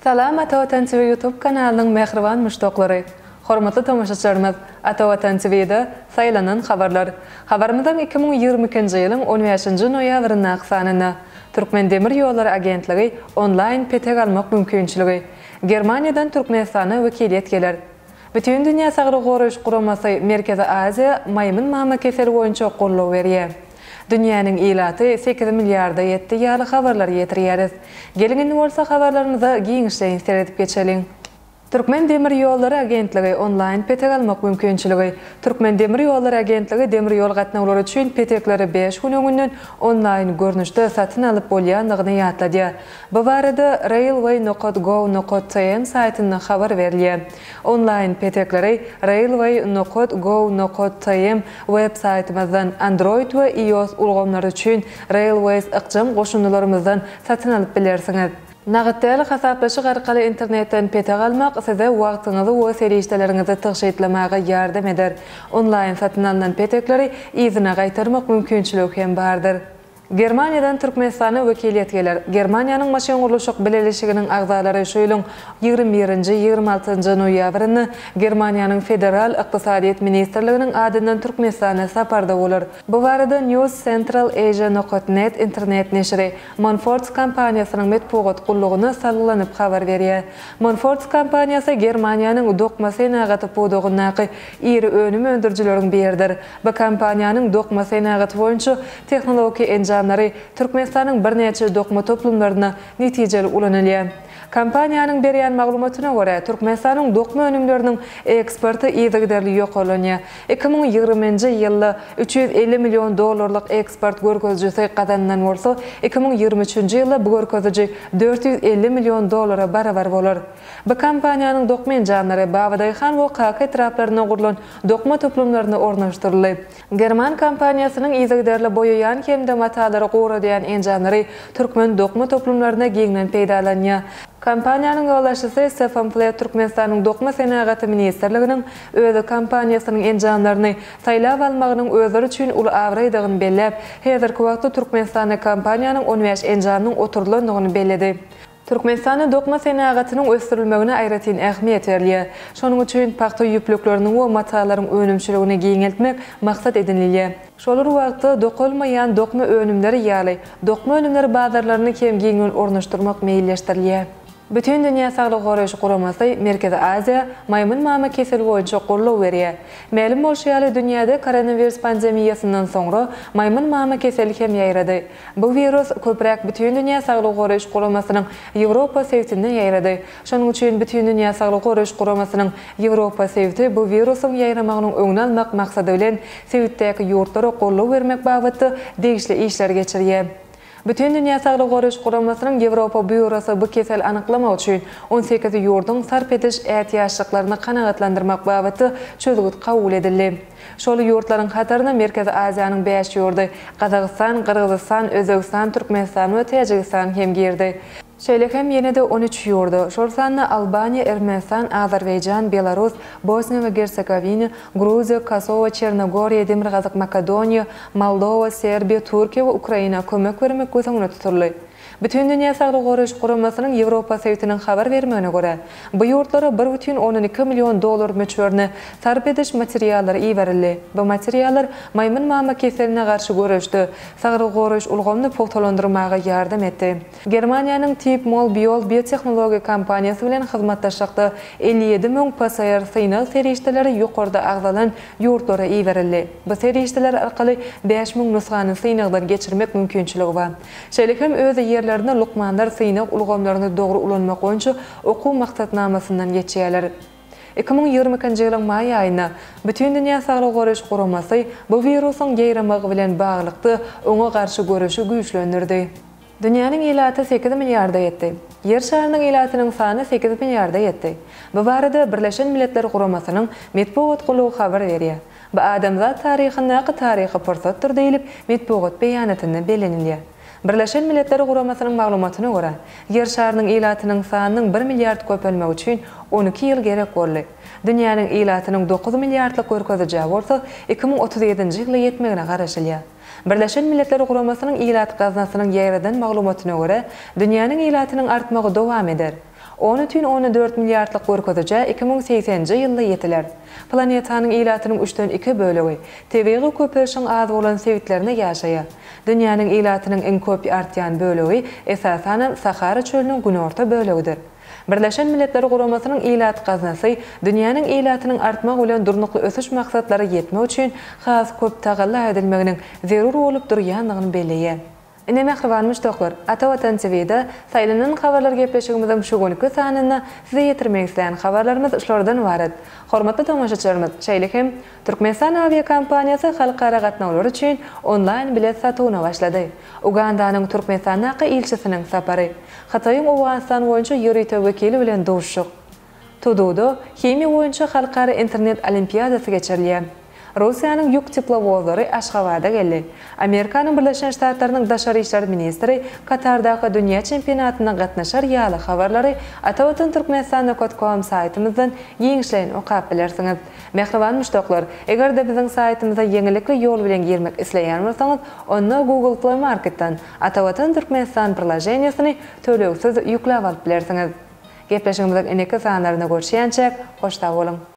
Salam Ata Watan TV YouTube kanalynyň mähriban muşdaklary! Hormatly tomaşaçylarymyz, Ata Watan TV-de Saýlanan habarlar. Habarymyzyň 2022-nji ýylyň on bäşinji noýabryndaky sanynda, Türkmen demir ýollary agentligi onlaýn petek almak mümkinçiligi. Germaniýadan Türkmenistana wekiliýet geler. Bütindünýä Saglygy Goraýyş Guramasy Merkezi Aziýa maýmyn mama keseli boýunça goldaw berýär. Dünýäniň ilaty sekiz milliarda ýetdi ýaly habarlary ýetirýäris. Geliň indi bolsa habarlarymyza giňişleýin seredip geçeliň. Türkmen demir ýollary agentligi onlaýn petek almak mümkinçiligi. Türkmen demir ýollary agentligi demir ýol gatnawlary üçin petekleri bäş gün öňünden onlaýn görnüşde satyn alyp bolýandygyny ýatladýar. Bu barada railway nokat gov nokat tm saýtynda habar berilýär. Onlaýn petekleri railway nokat gov nokat tm web saýtymyzdan, Android we iOS ulgamlary üçin Railways ykjam goşundylarymyzdan satyn alyp bilersiňiz. Nagt däl hasaplaşyk arkaly internetden petek almak size wagtyňyzy we serişdeleriňizi tygşytlamaga ýardam eder. Onlaýn satyn alnan petekleri yzyna gaýtarmak mümkinçiligi hem bardyr. Germaniýadan Türkmenistana wekiliýet geler. Germaniýanyň maşyngurluşyk bileleşiginiň agzalary şu ýylyň 21-nji, 26-njy noýabrynda Germaniýanyň Federal ykdysadyýet ministrliginiň adyndan Türkmenistana saparda bolar. Bu barada News Central Asia nokat net internet neşiri Monforts kompaniýasynyň metbugat gullugyna salgylanyp habar berýär. Monforts kompaniýasy Germaniýanyň dokma senagaty pudagyndaky iri önüm öndürijileriň biridir. Bu kompaniýanyň dokma senagaty boýunça tehnologiki enjamlary Türkmenistanyň birnäçe dokma toplumlarynda netijeli ulanylýar. Kompaniýanyň berýän maglumatyna görä, Türkmenistanyň dokma önümleriniň eksporty yzygiderli ýokarlanýar. 2020-nji ýylda 350 million dollarlyk eksport görkezijisi gazanylan bolsa, 2023-nji ýylda bu görkeziji 450 million dollara barabar bolar. Bu kompaniýanyň dokma enjamlary Babadaýhan we Kaka etraplarynda gurlan dokma toplumlarynda ornaşdyryldy. German kompaniýasynyň yzygiderli boýaýan hem-de matalary guradýan enjamlary türkmen dokma toplumlarynda giňden peýdalanýar. Kompaniýanyň ýolbaşçysy Stefan Flet Türkmenistanyň Dokma senagaty ministrliginiň öz kompaniýasynyň enjamlaryny saýlap almagynyň özleri üçin uly abraýdygyny belläp, häzirki wagtda Türkmenistanda kompaniýanyň on bäş enjamynyň oturdylandygyny belledi. Türkmenistanda dokma senagatynyň ösdürilmegine aýratyn ähmiýet berilýär. Şonuň üçin pagta ýüplükleriniň we matalaryň önümçiligini giňeltmek maksat edinilýär. Şol bir wagtda, dokalmaýan dokma önümleri ýaly, dokma önümleri bazarlaryny hem giňden ornaşdyrmak meýilleşdirilýär. Bütindünýä Saglygy Goraýyş Guramasy Merkezi Aziýa maýmyn mama keseli boýunça goldaw berýär. Mälim bolşy ýaly, dünýäde koronawirus pandemiýasyndan soňra maýmyn mama keseli hem ýaýrady. Bu wirus köpräk Bütindünýä Saglygy Goraýyş Guramasynyň Ýewropa sebitinde ýaýrady. Şonuň üçin Bütindünýä Saglygy Goraýyş Guramasynyň Ýewropa sebiti bu wirusyň ýaýramagynyň öňüni almak maksady bilen sebitdäki ýurtlara goldaw bermek babatda degişli işleri geçirýär. Bütindünýä Saglygy Goraýyş Guramasynyň Ýewropa býurosy bu keseli anyklamak üçin 18 ýurduň sarp ediş ätiýaçlyklaryny kanagatlandyrmak babatda çözgüt kabul edildi. Şol ýurtlaryň hataryna Merkezi Aziýanyň bäş ýurdy, Gazagystan, Gyrgyzystan, Özbegistan, Türkmenistan we Täjigistan hem girdi. Şeýle hem ýene-de 13 ýurda, şol sanda Albaniýa, Ermenistan, Azerbaýjan, Belarus, Bosniýa we Gersegowina, Gruziýa, Kosowo, Çernogoriýa, Demirgazyk Makedoniýa, Moldowa, Serbiýa, Türkiýe we Ukraina kömek bermek göz öňünde tutuldy. Bütindünýä Saglygy Goraýyş Guramasynyň Ýewropa sebitiniň habar bermegine görä, bu ýurtlara bir bütin ondan iki million dollar möçberinde sarp ediş materiallary iberildi. Bu materiallar maýmyn mama keseline garşy göreşde saglygy goraýyş ulgamyny pugtalandyrmaga ýardam etdi. Germaniýanyň Tip Mol Biol biotehnologiýa kompaniýasy bilen hyzmatdaşlykda 57 müň PCR synag serişdeleri ýokarda agzalan ýurtlara iberildi. Bu serişdeler arkaly 5000 nusgany synagdan geçirmek mümkinçiligi bar. Şeýle hem öz ýerlerinde lukmanlar synag ulgamlaryny dogry ulanmak boýunça okuw maksatnamasyndan geçýärler. 2022-nji ýylyň maý aýynda Bütindünýä Saglygy Goraýyş Guramasy bu wirusyň ýaýramagy bilen baglylykda oňa garşy göreşi güýçlendirdi. Dünýäniň ilaty sekiz milliarda ýetdi. Ýer şarynyň ilatynyň sany sekiz milliarda ýetdi. Bu barada Birleşen Milletler Guramasynyň metbugat gullugy habar berýär. Bu adamzat taryhyndaky taryhy pursatdyr diýlip, metbugat beýanatynda bellenilýär. Birleşen Milletler Guramasynyň maglumatyna görä, Ýer şarynyň ilatynyň sanynyň bir milliard köpelmegi üçin 12 ýyl gerek boldy. Dünýäniň ilatynyň dokuz milliardlyk görkezijä bolsa 2037-nji ýylda ýetmegine garaşylýar. Birleşen Milletler Guramasynyň Ilat gaznasynyň ýaýradan maglumatyna görä, dünýäniň ilatynyň artmagy dowam eder. 10,4 milliardlyk görkezijä 2080-nji ýylda ýetiler. Planetanyň ilatynyň üçden iki bölegi tebigy köpelişiň az bolan sebitlerinde ýaşaýar. Dünýäniň ilatynyň iň köp artýan bölegi, esasanam, Sahara çölüniň günorta bölegidir. Birleşen Milletler Guramasynyň Ilat gaznasy dünýäniň ilatynyň artmagy bilen Durnukly ösüş maksatlara ýetmek üçin has köp tagalla edilmeginiň zerur bolup durýandygyny belleýär. Ine mähriban muşdaklar, Ata Watan TV-de Saýlanan habarlar gepleşigimiziň şu günki sanynda size ýetirmek islän habarlarymyz şulardan ybarat. Hormatly tomaşaçylarymyz, şeýle hem Türkmenistan awiakompaniýasy halkara gatnawlar üçin onlaýn bilet satuwyna başlady. Ugandanyň Türkmenistandaky ilçisiniň sapary. Hytaýyň Owganystan boýunça ýörite wekili bilen duşuşyk. Tududa himiýa boýunça halkara internet olimpiadasy geçirilýär. Russiýanyň ýük teplowozlary Aşgabada geldi. Amerikanyň Birleşen Ştatlarynyň daşary işler ministri Katardaky dünýä çempionatyna gatnaşar ýaly habarlary Atavatan Türkmenistan nokat kom saýtymyzdan giňişleýin okap bilersiňiz. Mähriban muşdaklar, eger-de biziň saýtymyza ýeňillikli ýol bilen girmek isleýän bolsaňyz, onda Google Play Marketden Atavatan Türkmenistan priloženiýasyny tölegsiz ýükläp alyp bilersiňiz. Gepleşigimiziň indiki sanlarynda görüşýänçäk, hoş sag boluň!